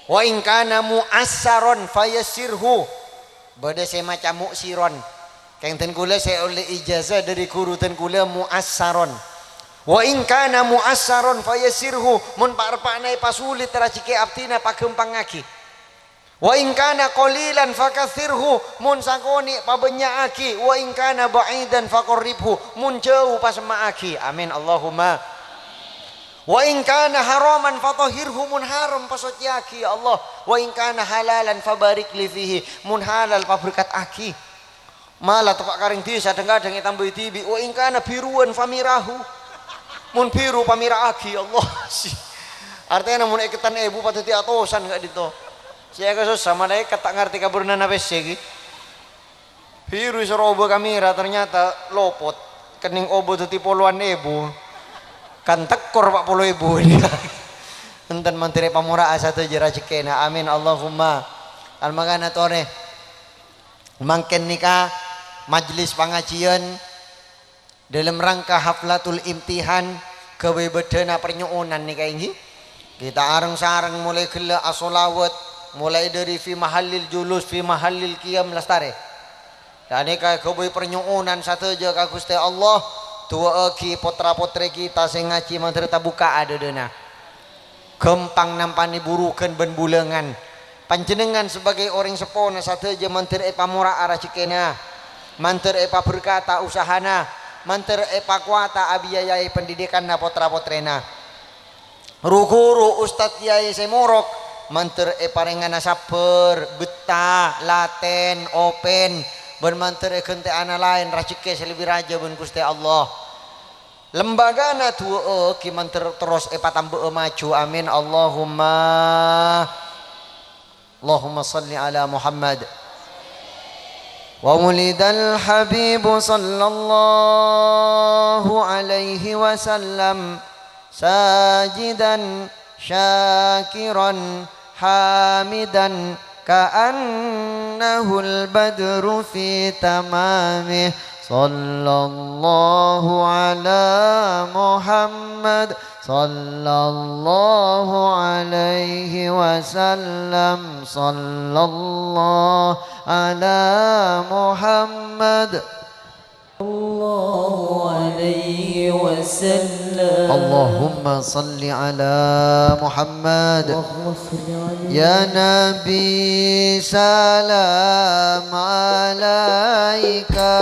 "Wa in kana mu'assaron fa yassirhu," bâḍâ sè maca mu'siron. Kèng dhân kaulâ sè ollè ijazah ḍâri ghuru dhân kaulâ mu'assaron. "Wa in kana mu'assaron fa yassirhu," mon pa'-, reppa'na èpasulit rajhekkè abdhina, paghâmpangngaghi. "Wa in kana qalilan fakatsirhu," mon sakonè' pabânnya'aghi, "wa in kana ba'idan faqarribhu," mon jhâu pasemma'aghi. Amin, Allahumma. "Wa in kana haraman fatahhirhu," mon haram pasocèyaghi, ya Allah. "Wa in kana halalan fabarik li fihi," mon halal paberkataghi. Mala teppa' ka rèng dhisa, dhâng-kadhâng ètambâi dhibi', "Wa in kana biruan famirahu." Mon biru, pamèra'aghi, ya Allah. Artèna mon èkettan èbu, padâddhi atosan ka'ḍinto. Sè èkasossa malaèkat ta' ngartè kabhârâna pèssè, ghi. Biru èsoro obâ kamèra, ternyata lopot. Kennèng obâ dhâddhi polowan èbu. Kan tekkor pa' polo èbu. Enten mandhâr èpamora'a sadhâjâ rajhekkèna. Amin, Allahumma. Al-, mangkana torè. Mangkèn nèka majlis pangajiyân Dâlem rangka haflatul imtihan, ghâbây bâdâna parnyo'onan nèka ènggi. Kita areng-sareng molaè ghellâ' asholawat, molaè dâri fi mahallil julus, fi mahallil qiyam lastarè. Ghânèka ghâbây parnyo'onan sadhâjâ ka Ghustè Allah, du'aaghi potra-potrè kita sè ngajhi mandhâr tabukka'a dâdâna. Ghâmpang nampanè burughân bân bulângan. Panjhennengngan sabâgâi orèng seppona sadhâjâ mandhâr èpamora'a rajhekkèna, mandhâr èpaberkata usahana, mandhâr èpakowata abiyayaè pendidikanna potra-potrèna. Ru-ghuru, ustad, kiyaè sè morok, mandhâr èparèngana sabbhâr, bettha, laten, open, bân mandhâr èghântè'ana laèn rajhekkè sè lebbi rajâ bân Ghustè Allah. Lembagana du'aaghi mandhâr terros èpatamba'a maju. Amin. Allahumma. Allahumma shalli ala Muhammad. Wa wulidal habibu sallallahu alaihi wasallam sajidan syakiran hamidan ka'annahul badru fi tamamih. Sallallahu ala Muhammad, sallallahu alaihi wasallam, sallallahu ala Muhammad. Sallallahu alaihi wasallam. Allahumma shalli ala Muhammad. Allahumma shalli ala Ya Nabi, salam alaika.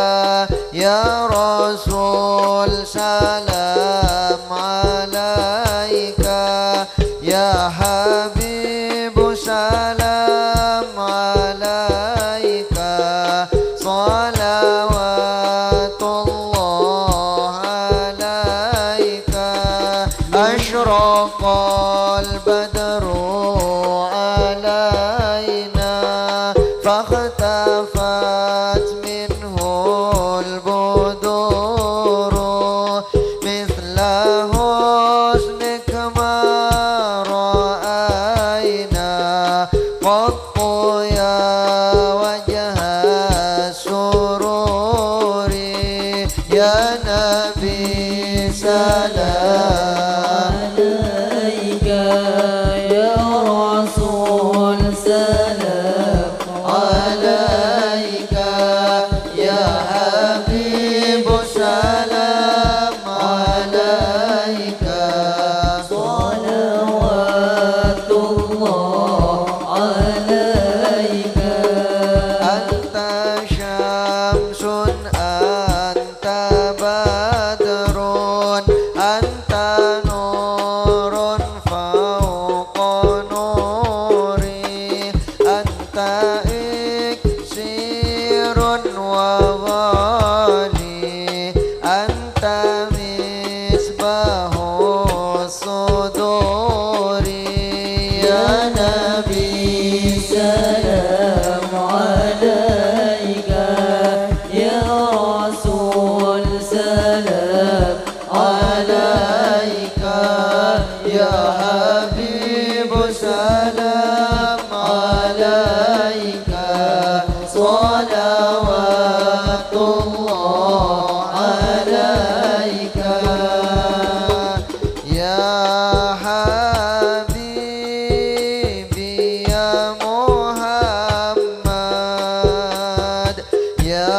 Ya Rasul, salam alaika. Ya Habibu, salam alaika. Salawatullah alaika. Asyraqal badru alaina. Fakhtafat minhul buduru. Mithla husnika ma ra'aina qattu ya wajha sururi. Ya Nabi, salam alaika. Ya Rasul, salam alaika. Ya Habibu, salam alaika. Salawatullah alaika. Anta syamsun, anta badrun, anta nurun fawqa nuri, anta iksirun wa dhali, anta misbahu suduri. Ya Nabi, salam alaika. Ya Rasul, salam alaika. Ya Habib, salam alaika. Salawatullah alaika. Ya Habibi, ya Muhammad, ya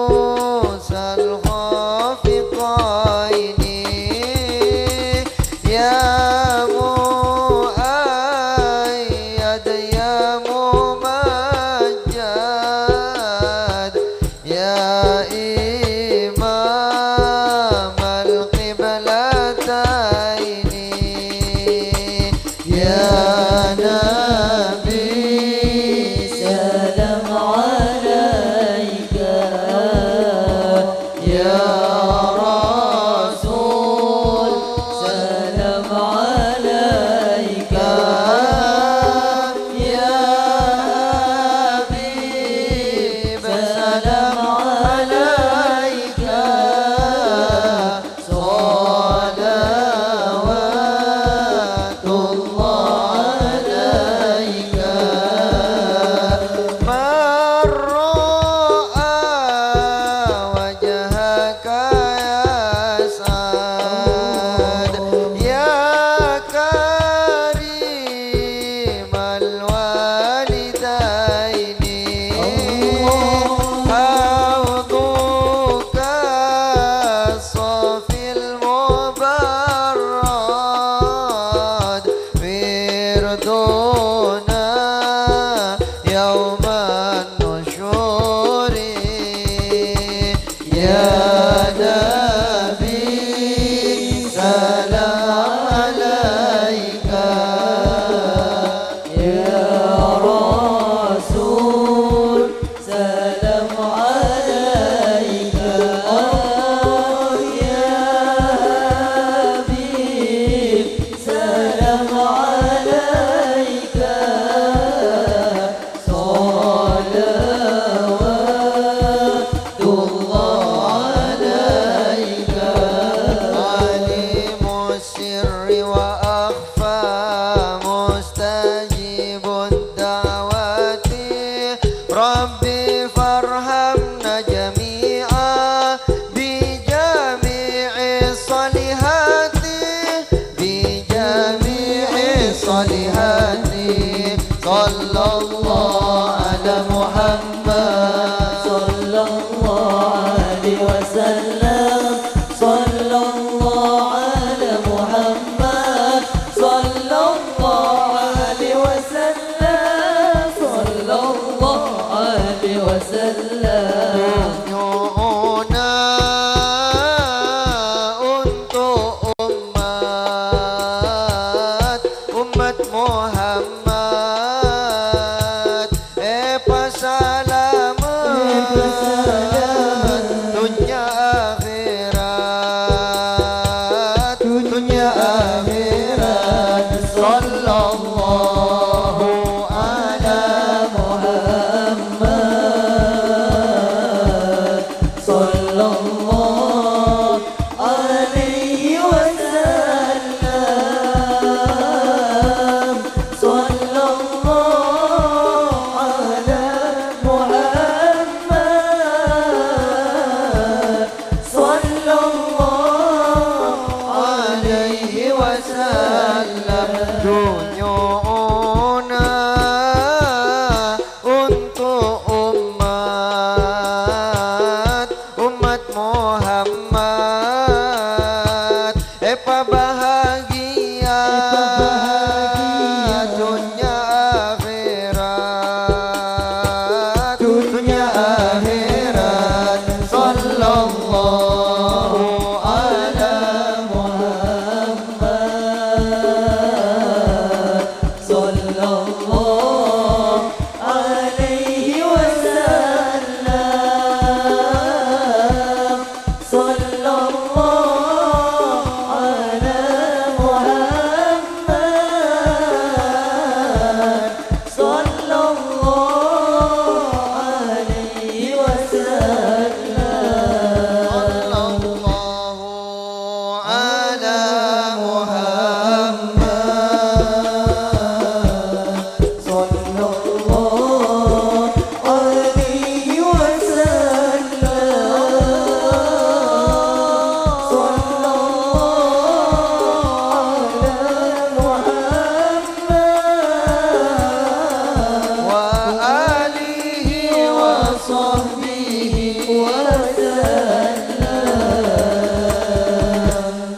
arusal khafiqaini, ya muayyad, ya mumajjad, ya imamal qiblataini, ya Nabi, salam alaika. Ya Rasul, salam alaika. Ya Habib, salam alaika. Salawatullah alaika. Man ra'a جميعا بجميع الصالحات، بجميع الصالحات. صلى الله على محمد. صلى الله عليه وسلم. صلى الله على محمد. صلى الله عليه وسلم. صلى الله عليه وسلم. Nyo'ona untuk umat, umat Muhammad, èpasalamet, èpasalamet, dunnya akhirat, dunnya akhirat. Sallallahu ala Muhammad. Sallallahu alaihi wasallam. Sallallahu ala Muhammad. Sallallahu alaihi wasallam. Dunyo'ona untuk umat, umat Muhammad, èpabahagia, èpabahagia, dunnya akhirat, dunnya akhirat. Sallallahu ala Muhammad. Sallallahu alaihi wasallam. Sallallahu ala Muhammad. Sallallahu alaihi wasallam. Sallallahu ala Muhammad. Sallallahu alaihi wasallam. Sallallahu ala Muhammad wa alihi wa sahbihi wa sallam.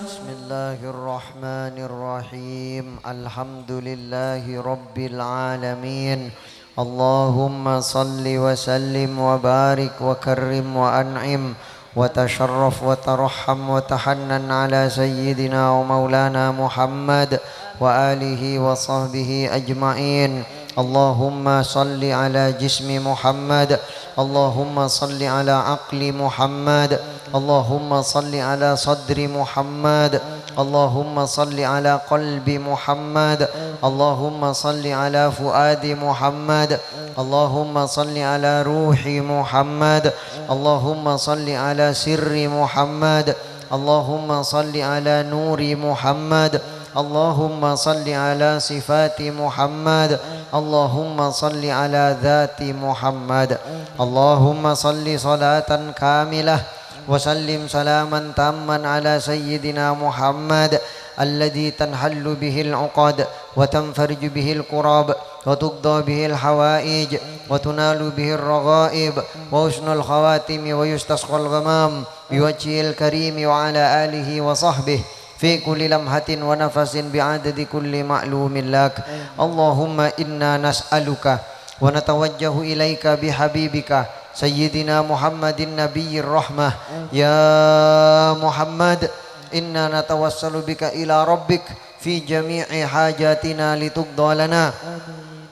Bismillahirrahmanirrahim. Alhamdulillahi rabbil alamin. Allahumma salli wa sallim wa barik wa karrim wa an'im wa tasharraf wa tarahham wa tahannan ala sayyidina wa maulana Muhammad wa alihi wa sahbihi ajma'in. Allahumma salli ala jismi Muhammad. Allahumma salli ala aqli Muhammad. Allahumma salli ala sadri Muhammad. Allahumma salli ala qalbi Muhammad. Allahumma salli ala fuadi Muhammad. Allahumma salli ala ruhi Muhammad. Allahumma salli ala sirri Muhammad. Allahumma salli ala nuri Muhammad. Allahumma salli ala sifati Muhammad. Allahumma salli ala dzati Muhammad. Allahumma salli salatan kamilah wa sallim salaman tamman ala sayyidina Muhammad alladzi tanhallu bihil uqad wa tanfariju bihil kurab wa tuqda bihil hawaij wa tunalu bihir raghaib wa husnul khawatimi wa yustasqal ghamam biwajhihil karimi wa ala alihi wa sahbihi fi kulli lamhatin wa nafasin bi'adadi kulli ma'lumin lak. Allahumma inna nas'aluka wa natawajjahu ilaika bihabibika sayyidina Muhammadin nabiyyir rahmah. Ya Muhammad, inna natawassalu bika ila rabbik fi jami'i hajatina lituqda lana.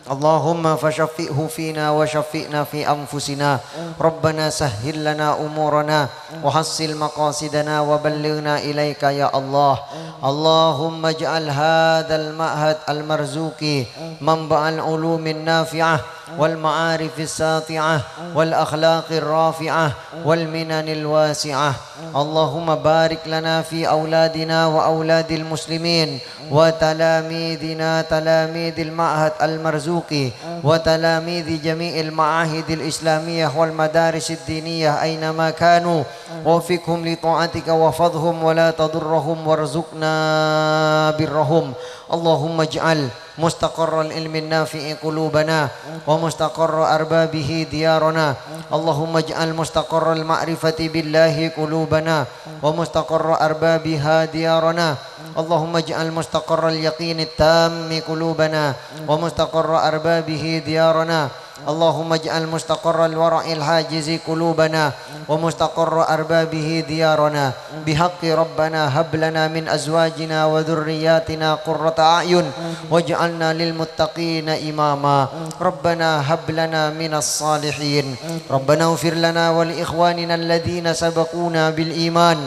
Allahumma fasyaffi'hu fina wa syaffi'na fi anfusina. Rabbana sahhil lana umurana wa hassil maqasidana wa ballighna ilaika ya Allah. Allahumma ij'al hadzal ma'had al-marzuqi manba'al ulumin nafi'ah wal ma'arifis sati'ah wal akhlaqir rafi'ah wal minanil wasi'ah. Allahumma barik lana fi auladina wa auladil muslimin وتلاميذنا تلاميذ المعهد المرزوقي، وتلاميذ جميع المعاهد الإسلامية والمدارس الدينية أينما كانوا، وفقهم لطاعتك واحفظهم ولا تضرهم وارزقنا برهم. اللهم اجعل مستقر العلم النافع قلوبنا، ومستقر أربابه ديارنا. اللهم اجعل مستقر المعرفة بالله قلوبنا، ومستقر أربابها ديارنا. اللهم اجعل مستقر اليقين التام قلوبنا، ومستقر أربابه ديارنا. اللهم اجعل مستقر الورع الحاجز قلوبنا، ومستقر أربابه ديارنا. بحق ربنا هب لنا من أزواجنا وذرياتنا قرة أعين واجعلنا للمتقين إماما. ربنا هب لنا من الصالحين. ربنا اغفر لنا ولإخواننا الذين سبقونا بالإيمان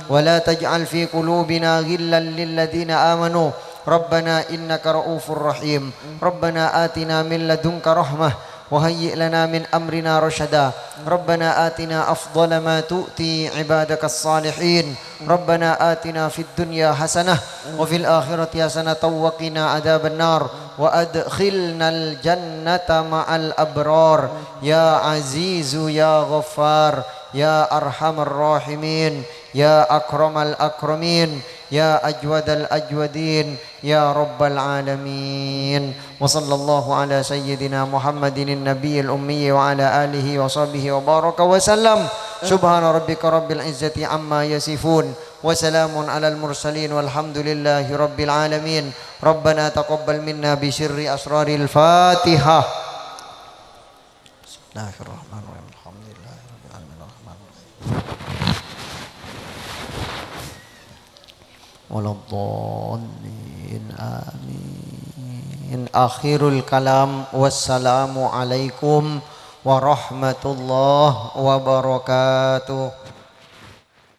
ولا تجعل في قلوبنا غلا للذين آمنوا ربنا إنك رؤوف رحيم. ربنا آتنا من لدنك رحمة وهيئ لنا من أمرنا رشدا. ربنا آتنا أفضل ما تؤتي عبادك الصالحين. ربنا آتنا في الدنيا حسنة وفي الآخرة حسنة وقنا عذاب النار وأدخلنا الجنة مع الأبرار يا عزيز يا غفار يا أرحم الراحمين يا أكرم الأكرمين يا أجود الأجودين يا رب العالمين. وصلى الله على سيدنا محمد النبي الأمي وعلى آله وصحبه وبارك وسلم. سبحان ربك رب العزة عما يصفون. وسلام على المرسلين والحمد لله رب العالمين. ربنا تقبل منا بسر أسرار الفاتحة. بسم الله الرحمن الرحيم. الحمد لله رب العالمين. الرحمن الرحيم. ولا الضالين. آمين. آخر الكلام. والسلام عليكم ورحمة الله وبركاته.